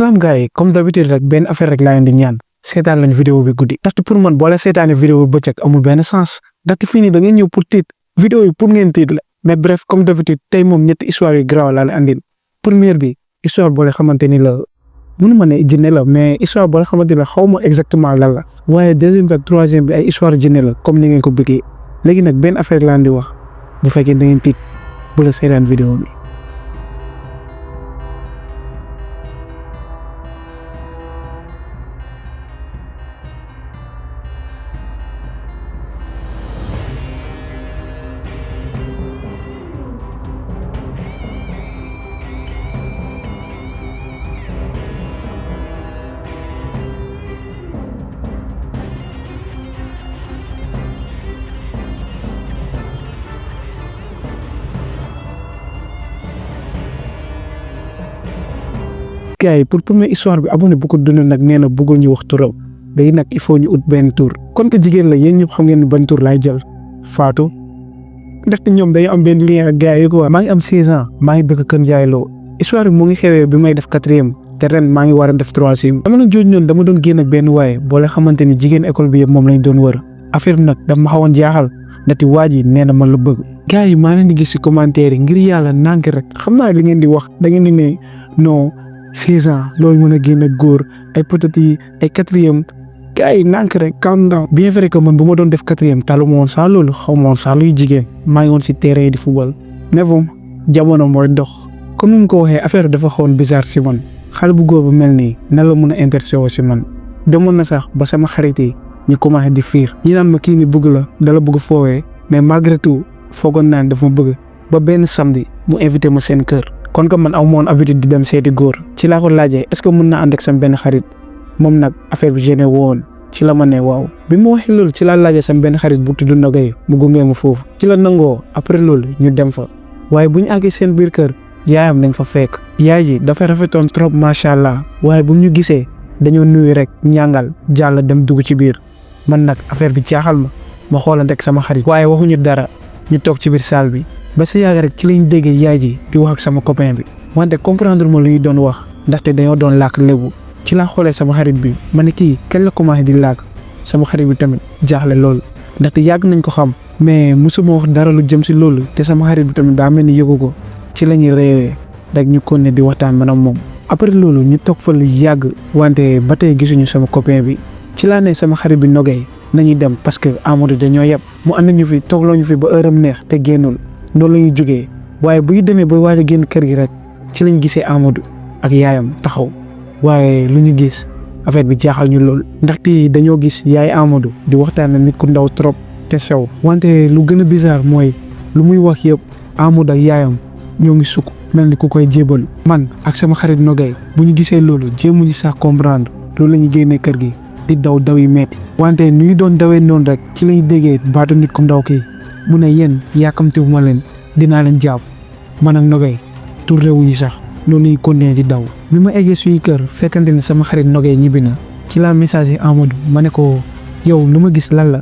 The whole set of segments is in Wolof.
Sam gars yi comme d'habitude rek benn affaire rek laa leen di ñaan seetaan lañ vidéo bi guddi ndaxte pour man boo la seetaanee vidéo bi bëccëg amul benn sens ndaxte fii nii da ngeen ñëw pour tiit vidéo yi pour ngeen tiit la mais bref comme d'habitude tey moom ñetti histoire yu garaaw laa leen andil première bi histoire boo la xamante ni la mënuma ne jinne la mais histoire boo la xamante ni la xaw ma exactement lan la waaye deuxième bi ak troisième bi ay histoire jinne la comme ni ngeen ko bëggee léegi nag benn affaire laa leen di wax bu fekkee da ngeen tiit bu la seetaan vidéo bi. gars yi pour première histoire bi abonné bu ko dund nag nee na bëggul ñu wax turam léegi nag il faut ñu ut benn tur kon ko jigéen la yéen ñëpp xam ngeen ban tur laay jël Fatou ndaxte ñoom dañu am benn lien ak gars yi quoi. maa ngi am 16 ans maa ngi dëkk Kër Ndiaye Lo histoire bi mu ngi xewee bi may def 4e te ren maa ngi war a def 3e. dama la jooju noonu dama doon génn ak benn waaye boole xamante ni jigéen école bi yëpp moom lañ doon wër affaire bi nag dama ma xawoon jaaxal ndaxte waa ji nee na man la bëgg. gars yi maa leen di gis si commentaire yi ngir yàlla nànk rek xam naa li ngeen di wax da ngeen di ne non 6 ans loolu mën a génn ak góor ay peut-être yi ay 4e gars yi nànk rek calm down. bien vrai que man bu ma doon def 4e talu ma woon sax loolu xaw ma woon sax luy jigéen maa ngi woon si terrain di football mais bon jamono mooy dox comme ni mu ko waxee affaire dafa xawoon bizarre si man xale bu góor bu mel nii nan la mën a intéressé si man demoon na sax ba sama xarit yi ñu commencé di fiir ñi naan ma kii ni bëgg la dala bëgg foowee mais malgré tout foogoon naa ne daf ma bëgg ba benn samedi mu invité ma seen kër. kon que man aw moon habitude di dem seeti góor ci laa ko laajee est-ce que mën naa ànd ak sama benn xarit moom nag affaire bi gêné woon ci la ma ne waaw bi ma waxee loolu ci laa laajee sama benn xarit bu tudd Nogay mu gunge ma foofu ci la nangoo après loolu ñu dem fa waaye bu ñu àggee seen biir kër yaayam nañ fa fekk yaay ji dafa rafetoon trop macha allah waaye bu ñu gisee dañoo nuyu rek ñàngal jàll dem dugg ci biir man nag affaire bi jaaxal ma xoolante ak sama xarit waaye waxuñu dara ñu toog ci biir salle bi. ba sa yàgg rek ci lañ déggee yaay ji di wax ak sama copain bi wante comprendre ma lu ñu doon wax ndaxte dañoo doon làkk lébu ci laa xoolee sama xarit bi ma ne kii kañ la commencé di làkk sama xarit bi tamit jaaxle loolu ndaxte yàgg nañ ko xam mais mosuma wax dara lu jëm si loolu te sama xarit bi tamit daa mel ni yëgu ko ci la ñuy réewee rek ñu continuer di waxtaan man ak moom. après loolu ñu toog fa lu yàgg wante ba tey gisuñu sama copain bi ci laa ne sama xarit bi Nogay nañuy dem parce que Amadou dañoo yeb mu ànd ñu fi toogloo ñu fi ba heure am neex te génnul. noonu la ñuy jógee waaye bu ñu demee ba waaj a génn kër gi rek ci lañ gisee Amadou ak yaayam taxaw waaye lu ñu gis affaire bi jaaxal ñu lool ndaxte dañoo gis yaay Amadou di waxtaan ak nit ku ndaw trop te sew wante lu gën a bizarre mooy lu muy wax yëpp Amadou ak yaayam ñoo ngi sukk mel ni ku koy jébalu man ak sama xarit Nogay bu ñu gisee loolu jéemuñu sax comprendre loolu la ñuy génnee kër gi di daw yi metti wante nu ñu doon dawee noonu rek ci lañ déggee baatu nit ku ndaw kii mu ne yéen yàkkamtiwu ma leen dinaa leen jàpp man ak Nogay tourné wuñu sax noonu lañu continuer di daw. bi ma eggee suñu kër fekkante ne sama xarit Nogay ñibbi na ci la message yi Amadou ma ne ko yow lu ma gis lan la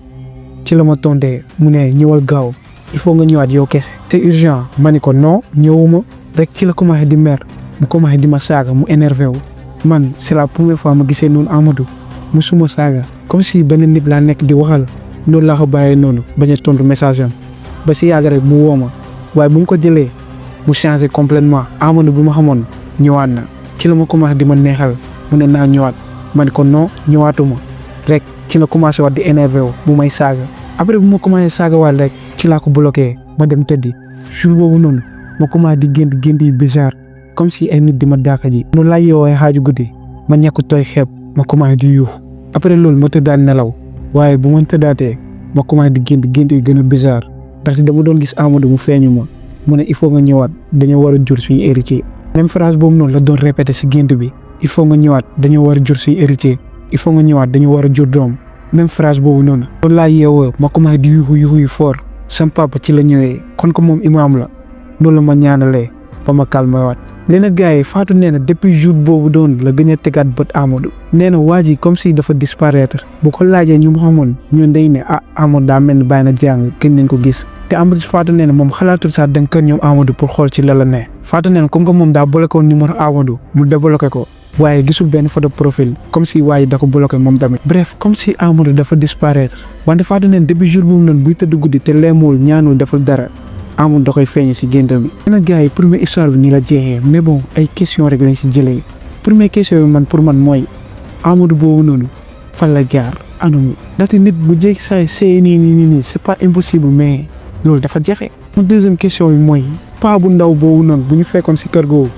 ci la ma tontee mu ne ñëwal gaaw il faut nga ñëwaat yow kese c'est urgent ma ne ko non ñëwuma rek ci la commencé di mer mu commencé di ma saaga mu énervé wu man c'est la première fois ma gisee noonu Amadou musuma saaga comme si benn nit laa nekk di waxal. noonu laa ko bàyyee noonu bañ a tontu message am ba si yàgg rek mu woo ma waaye bu mu ko jëlee mu changé complètement Amadou bi ma xamoon ñëwaat na ci la ma commencé di ma neexal mu ne naa ñëwaat ma ne ko non ñëwaatuma rek ci la commencé waat di énervé wu mu may saaga après bu ma commencé saaga waat rek ci laa ko bloqué ma dem tëddi jour boobu noonu ma commencé di gént yi bizarre comme si ay nit di ma daaka ji. noonu laa yeewoo xaaju guddi ma ñàkk tooy xeeb ma commencé di yuux après loolu ma tëddaan nelaw. waaye bu ma tëddaatee ma commencé di gént yu gën a bizarre ndaxte dama doon gis Amadou mu feeñu ma mu ne il faut nga ñëwaat dañoo war a jur suñu héritier même phrase boobu noonu la doon répété si gént bi il faut nga ñëwaat dañoo war a jur suñu héritier il faut nga ñëwaat dañoo war a jur doom même phrase boobu noonu. loolu laa yeewoo ma commencé di yuuxu yu fort sam papa ci la ñëwee kon ko moom imaam la loolu la ma ñaanalee ba ma calmé waat. léegi nag gars yi Fatou nee na depuis jour boobu doon la gën a tegaat bët Amadou nee na waa ji comme si dafa disparaître bu ko laajee ñu mu xamoon ñun day ne Amadou daa mel ni bàyyi na jàng kenn nañ ko gis te Amadou Fatou nee na moom xalaatul sax dem kër ñoom Amadou pour xool ci la ne Fatou nee na comme que moom daa bloqué woon numéro Amadou mu débloqué ko waaye gisul benn photo profil comme si waaye da ko bloqué moom tamit. bref comme si Amadou dafa disparaître wante Fatou neen depuis jour boobu noonu buy tëdd guddi te leemul ñaanul deful dara Amadou da koy feeñ si géntam bi. nag gars yi première histoire bi nii la jeexee mais bon ay question rek lañ si jëlee première question bi pour man mooy Amadou boobu noonu fan la jaar anamu ndaxte nit bu jékki saa see nii c'est pas impossible mais loolu dafa jafe. mu deuxième question bi mooy paa bu ndaw boobu noonu bu ñu fekkoon si kër googu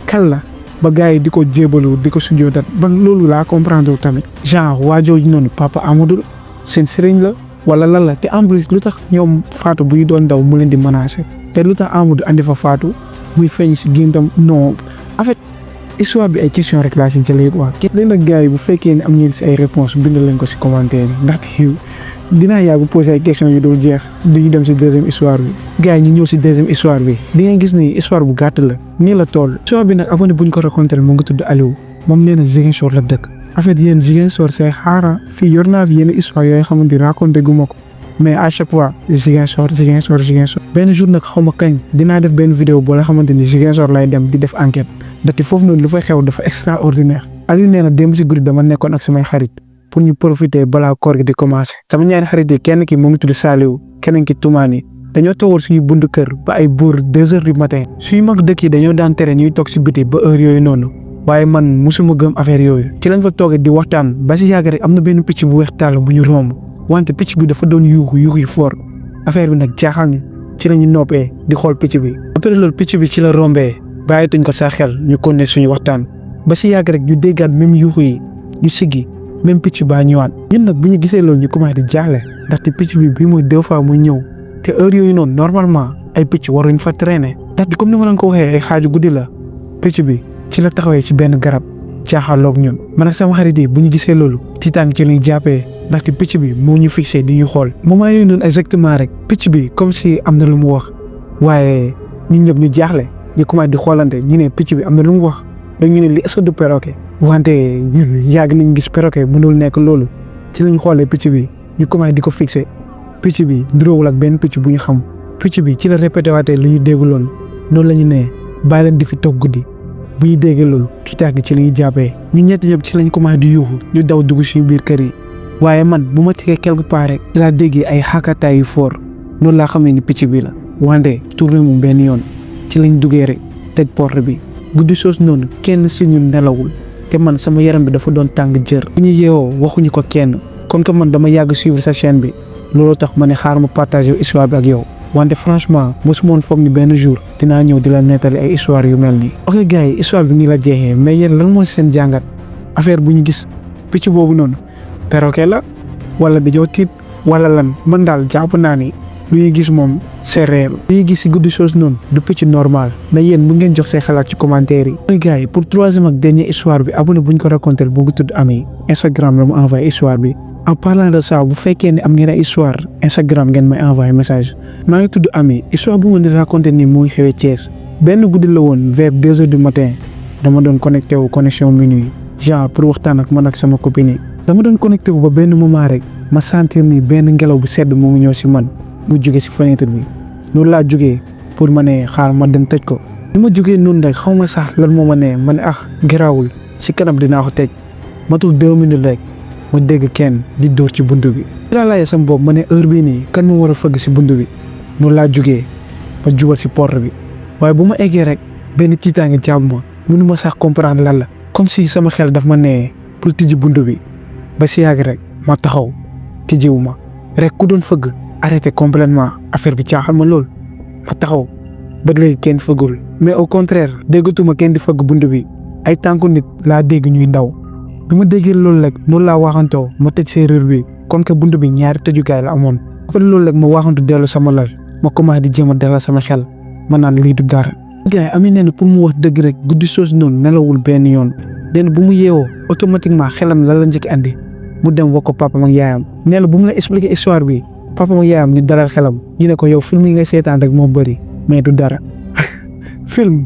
kal la ba gars yi di ko jébalu di ko sujjootat ban loolu laa comprendre tamit genre waa jooju noonu papa Amadou seen sëriñ la wala lan la te en plus lu tax ñoom Fatou buy doon ndaw mu leen di menacer te lu tax Amadou andi fa Fatou muy feeñ si géntam non en fait histoire bi ay question rek laa si jëlee quoi. léegi nag gars yi bu fekkee ne am ngeen si ay réponses bind leen ko si commentaire yi ndaxte dinaa yàgg posé ay questions yu dul jeex duñu dem si deuxième histoire bi. gars yi ñu ñëw si deuxième histoire bi di ngeen gis ni histoire bu gàtt la nii la toll. histoire bi nag abonné buñ ko raconté mu ngi tudd Aliou moom nee na Ziguinchor la dëkk. en fait yéen Ziguinchor c'est xaaral fii yor naa fi yenn histoire yooyu xamante ni raconté gu ma ko mais à chaque fois Ziguinchor. benn jour nag xaw ma kañ dinaa def benn vidéo boo la xamante ni Ziguinchor lay dem di def enquête ndaxte foofu noonu lu fay xew dafa extraordinaire. Aliou nee na démb si guddi dama nekkoon ak samay xarit pour ñu profiter balaa koor gi di commencer. sama ñaari xarit yi kenn ki mu ngi tudd Saliou keneen ki Toumani dañoo toogoon suñu buntu kër ba ay boor 2 heures du matin suñu mag dëkk yi dañoo daan tere ñuy toog si biti ba heure yooyu noonu waaye man musuma gëm affaire yooyu ci lañ fa toogee di waxtaan ba si yàgg rek am na benn picc bu weex tàll bu ñu romb wante picc bi dafa doon yuuxu yu fort affaire bi nag jaaxal ñu ci la ñu noppee di xool picc bi. après loolu picc bi ci la rombee bàyyituñ ko sa xel ñu continuer suñu waxtaan ba si yàgg rek ñu déggaat même yuuxu yi ñu siggi même picc baa ñëwaat ñun nag bu ñu gisee loolu ñu commencé di jaaxle ndaxte picc bi bii mooy 2 fois muy ñëw te heure yooyu noonu normalement ay picc waruñ fa traîner ndaxte comme ni ma leen ko waxee ay xaaju guddi la picc bi ci la taxawee ci benn garab caaxaloog ñun man ak sama xarit yi bu ñu gisee loolu tiitaan ci lañ jàppee ndaxte picc bi moo ñu fixé di ñu xool moment yooyu noonu exactement rek picc bi comme si am na lu mu wax waaye ñun ñëpp ñu jaaxle ñu commencé di xoolante ñu ne picc bi am na lu mu wax dañu ne li est-ce que du perroquet wante ñun yàgg nañ gis perroquet mënul nekk loolu ci lañ xoolee picc bi ñu commencé di ko fixé picc bi duróowul ak benn picc bu ñu xam picc bi ci la répété waatee lu ñu dégguloon noonu la ñu ne bàyyi leen di fi toog guddi bu ñu déggee loolu tiitaange ci la ñuy jàppee ñu ñetti ñëpp ci lañ commencé di yuuxu ñu daw dugg suñu biir kër yi waaye man bu ma tegee quelque part rek ci laa déggee ay xàkkataay yu fort noonu laa xamee ni picc bi la wante tourné mu benn yoon ci lañ duggee rek tëj porte bi guddi soos noonu kenn si ñun nelawul te man sama yaram bi dafa doon tàng jër bu ñu yeewoo waxuñu ko kenn kon que man dama yàgg suivre sa chaîne bi loolu tax ma ne xaar ma partager histoire bi ak yow wante franchement mosuma woon foog ni benn jour dinaa ñëw di la nettali ay histoire yu mel nii. ok gars yi histoire bi nii la jeexee mais yéen lan mooy seen jàngat affaire bu ñu gis picc boobu noonu perroquet la wala dañoo tiit wala lan man daal jàpp naa ni lu ñuy gis moom c'est réel. lu ñuy gis si guddi soos noonu du picc normal mais yéen mu ngeen jox seen xalaat ci commentaire yi. ok gars yi pour troisième ak dernière histoire bi abonné bu ñu ko raconté bu ngi tudd Ami Instagram la mu envoyé histoire bi. en parlant de ça bu fekkee ne am ngeen ay histoire Instagram ngeen may envoyé message maa ngi tudd Ami histoire bu ma di raconté ni mu ngi xewee Thiès benn guddi la woon vers 2 heures du matin dama doon connecté wu connexion minuit genre pour waxtaan ak man ak sama copine yi dama doon connecté wu ba benn moment rek ma sentir ni benn ngelaw bu sedd mu ngi ñëw si man mu jóge si fenêtre bi noonu laa jógee pour ma ne xaar ma dem tëj ko ni ma jógee noonu rek xaw ma sax lan moo ma ne ma ne garaawul si kanam dinaa ko tëj matul 2 minutes rek ma dégg kenn di dóor ci buntu bi. ci laa laajee sama bopp ma ne heure bii nii kan moo war a fëgg si buntu bi noonu laa jógee ma jubal si porte bi waaye bu ma eggee rek benn tiitaange jàpp ma mënu ma sax comprendre lan la comme si sama xel daf ma nee pour tijji buntu bi ba si yàgg rek ma taxaw tijjiwu ma rek ku doon fëgg arrêté complètement affaire bi caaxal ma lool ma taxaw ba léegi kenn fëggul mais au contraire déggatuma kenn di fëgg buntu bi ay tànku nit laa dégg ñuy daw. bi ma déggee loolu rek noonu laa waxantoo ma tëj serrure bi kon que buntu bi ñaari tëjukaay la amoon fa loolu rek ma waxantu dellu sama lal ma commencé di jéem a dalal sama xel ma naan lii du dara. gars yi Ami nee na pour mu wax dëgg rek guddi soos noonu nelawul benn yoon nee na bu mu yeewoo automatiquement xelam la la njëkk andi mu dem wax ko papam ak yaayam nee na bu mu la expliquer histoire bi papam ak yaayam ñu dalal xelam ñu ne ko yow film yi ngay seetaan rek moo bëri mais du dara film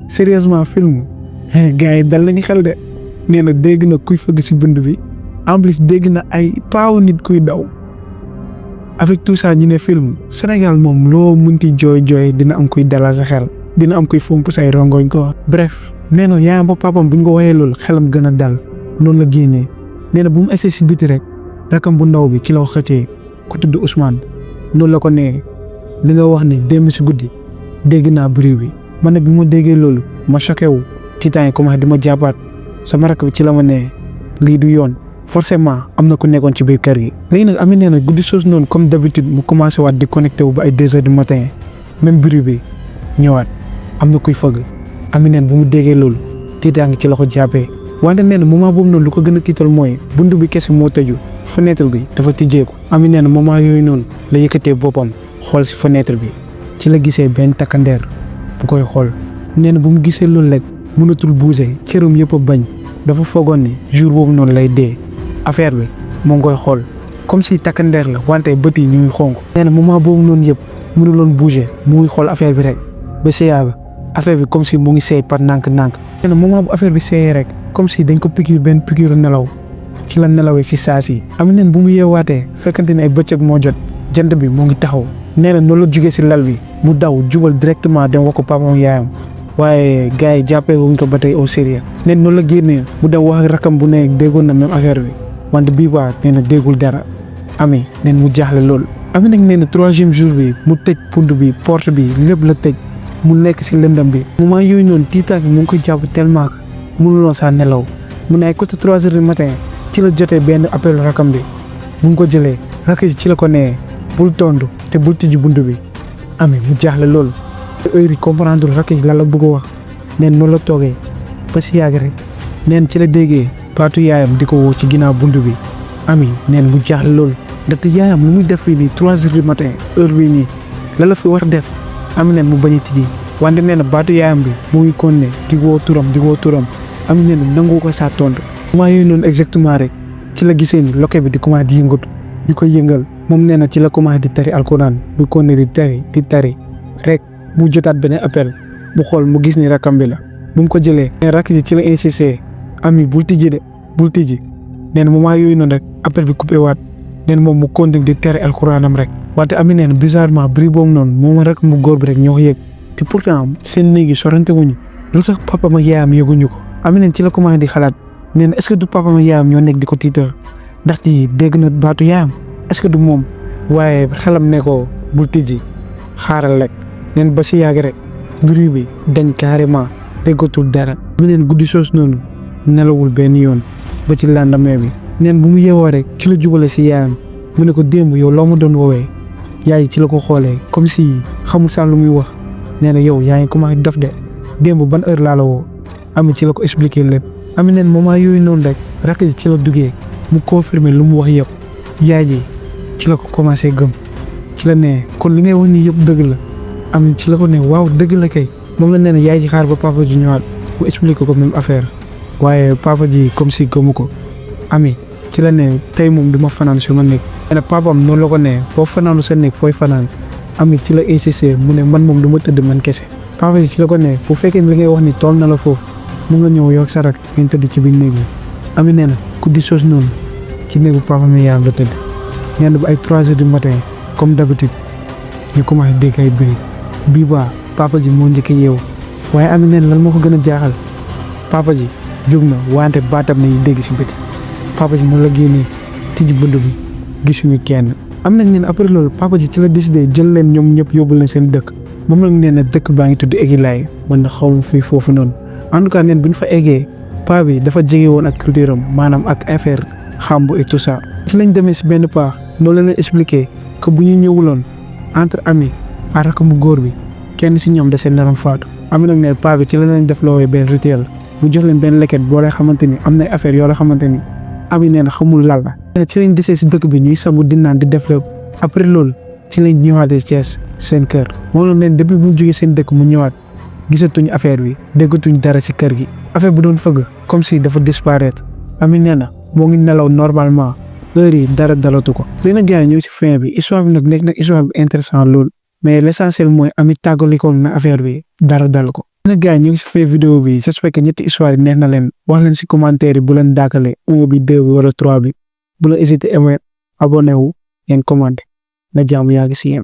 sérieusement film gars yi dal nañu xel de. nee na dégg na kuy fëgg si bunt bi en plus dégg na ay paawu nit kuy daw avec tout ça ñu ne film Sénégal moom loo munti jooy dina am kuy dalal sa xel dina am kuy fomp say rongoñ ko bref nee na yaayam ba papam buñ ko waxee loolu xelam gën a dal noonu la génnee nee na bu mu egsi si biti rek rakam bu ndaw bi ci la ko xëccee ku tudd Ousmane noonu la ko nee li nga wax ni démb si guddi dégg naa bruit bi man nag bi ma déggee loolu ma choqué wu tiitaan yi commencé di ma jàppaat sama rakk bi ci la ma nee lii du yoon forcément am na ku nekkoon ci biir kër gi. léegi nag Ami nee na guddi soos noonu comme d'habitude mu commencé waat di connecté wu ba ay 2 heures du matin même bruit bi ñëwaat am na kuy fëgg Ami nee na bu mu déggee loolu tiitaan ngi ci la ko jàppee wante nee na moment boobu noonu lu ko gën a tiital mooy buntu bi kese moo tëju fenêtre bi dafa tijjeeku. Ami nee na moment yooyu noonu la yëkkatee boppam xool si fenêtre bi ci la gisee benn takkandeer bu koy xool nee na bu mu gisee loolu rek mënatul bouger cëram yëpp a bañ dafa foogoon ni jour boobu noonu lay dee affaire bi moo ngi koy xool comme si takkandeer la wante bët yi ñuy xonk. nee na moment boobu noonu yëpp mënuloon bouger mu ngi xool affaire bi rek ba seeyaa affaire bi comme si mu ngi seey par nànk-nànk. nee na moment bu affaire bi seeyee rek comme si dañ ko piqûre benn piqûre nelaw ci la nelawee si saa si. Ami neen bu mu yeewaatee fekkante ne ay bëccëg moo jot jant bi moo ngi taxaw nee na noonu la jugee si lal bi mu daw jubal directement dem wax ko papam yaayam waaye gars yi jàppee wuñ ko ba tey au sérieux. nee na noonu la génnee mu dem wax ak rakam bu ne déggoon na même affaire bi wante bii baa nee na déggul dara. Ami neen mu jaaxle lool. Ami nag nee na 3e jour bi mu tëj punt bi porte bi lépp la tëj mu nekk si lëndam bi. moment yooyu noonu tiitaange mu ngi ko jàpp tellement mënuloon saa nelaw mu ne ay côté 3 heures du matin ci la jotee benn appel rakam bi bu mu ko jëlee rakk ji ci la ko nee bul tontu te bul tijji bunt bi. Ami mu jaaxle lool te heure yi comprendre rakk ji lan la bëgg a wax neen noonu la toogee ba si yàgg rek neen ci la déggee baatu yaayam di ko woo ci ginnaaw bunt bi. Ami neen mu jaaxle lool ndaxte yaayam lu muy def fii nii 3 heures du matin heure bii nii la la fi war def. Ami neen mu bañ a tijji wante nee na baatu yaayam bi mu ngi continuer di woo turam Ami neen nangu ko saa tontu. moment yooyu noonu exactement rek ci la gisee ni loke bi di commencé di yëngatu di ko yëngal moom nee na ci la commencé di tari alxuraan bu ko ne di tari rek mu jotaat beneen appel mu xool mu gis ni rakam bi la bu mu ko jëlee. mais rakk ji ci la insisté Ami bul tijji de bul tijji nee na moment yooyu noonu rek appel bi coupé waat nee na moom mu continué di tari alxuraanam rek. wante Ami nee na bizarrement bruit boobu noonu moom rek mu góor bi rek ñoo ko yëg te pourtant seen néeg yi sorante wuñu lu tax papa ma yaayam yëguñu ko. Ami nee na ci la commencé di xalaat. nee na est-ce que du papa ma yaayam ñoo nekk di ko tiital ndaxte dégg na baatu yaayam est-ce que du moom waaye xelam ne ko bul tijji xaaral rek neen ba si yàgg rek bruit bi dañ carrément déggatul dara. mu neen guddi soos noonu nelawul benn yoon ba ci lendemain bi neen bu mu yeewoo rek ci la jubale si yaayam mu ne ko démb yow loo ma doon woowee yaay ci la ko xoolee comme si xamul sax lu muy wax nee na yow yaa ngi commencé dof de démb ban heure laa la woo. Ami ci la ko expliqué lépp. Ami neen moment yooyu noonu rek rakk ji ci la duggee mu confirmer lu mu wax yëpp yaay ji ci la ko commencé gëm ci la ne kon li ngay wax nii yëpp dëgg la. Ami ci la ko ne waaw dëgg la kay moom la nee na yaay ji xaar ba papa ji ñëwaat mu expliqué ko même affaire waaye papa ji comme si gëmu ko. Ami ci la ne tey moom du ma fanaan su ma nekk. nee na papaam noonu la ko ne boo fanaanu sa nekk fooy fanaan. Ami ci la insisté mu ne man moom du ma tëdd man kese. papa ji ci la ko ne bu fekkee li ngay wax ni toll na la foofu mun nga ñëw yow sarak ngeen tëdd ci biir néeg bi. Ami nee na guddi soos noonu ci néegu papa mi yaayam la tëdd nee na ba ay 3 heures du matin comme d'habitude ñu commencé dégg ay bruit bii baa papa ji moo njëkk a yeewu waaye Ami nee na lan moo ko gën a jaaxal papa ji jóg na wante baatam nañu dégg si biti papa ji noonu la génnee tijji bunt bi gisuñu kenn. am nañ ne après loolu papa ji ci la décidé jël leen ñoom ñëpp yóbbu leen seen dëkk moom nag nee na dëkk baa ngi tudd Egilaay man na xaw ma fii foofu noonu. en tout cas neen bu ñu fa eggee paa bi dafa jege woon ak culture am maanaam ak affaire xambu et tout ça. ci lañ demee si benn paa noonu la leen expliqué que bu ñu ñëwuloon entre Ami ak rakam bu góor bi kenn si ñoom da seen naram faatu. Ami nag ne paa bi ci la leen def loowee benn rituel mu jox leen benn leket boo lay xamante ni am na affaire yoo la xamante ni Ami nee na xamul lal la. ci lañ desee si dëkk bi ñuy sangu di naan di def lépp après loolu ci lañ ñëwaatee Thiès seen kër moom la leen depuis bu mu jógee seen dëkk mu ñëwaat. gisatuñ affaire bi déggatuñ dara ci kër gi affaire bu doon fëgg comme si dafa disparaître. Ami nee na moo ngi nelaw normalement heure yi dara dalatu ko. léegi nag gars yi ñëw ci fin bi histoire bi nag nekk na histoire bi intéressant lool mais l'essentiel mooy Ami tàggalikoon na affaire bi dara dal ko. léegi nag gars yi ñu ngi ci fin vidéo bi j'espère que ñetti histoire yi neex na leen wax leen ci commentaire yi bu leen daakale 1 bi 2 bi wala 3 bi bu leen hésité aimer abonné wu ngeen commenté na jàmm yaa ngi ci yéen.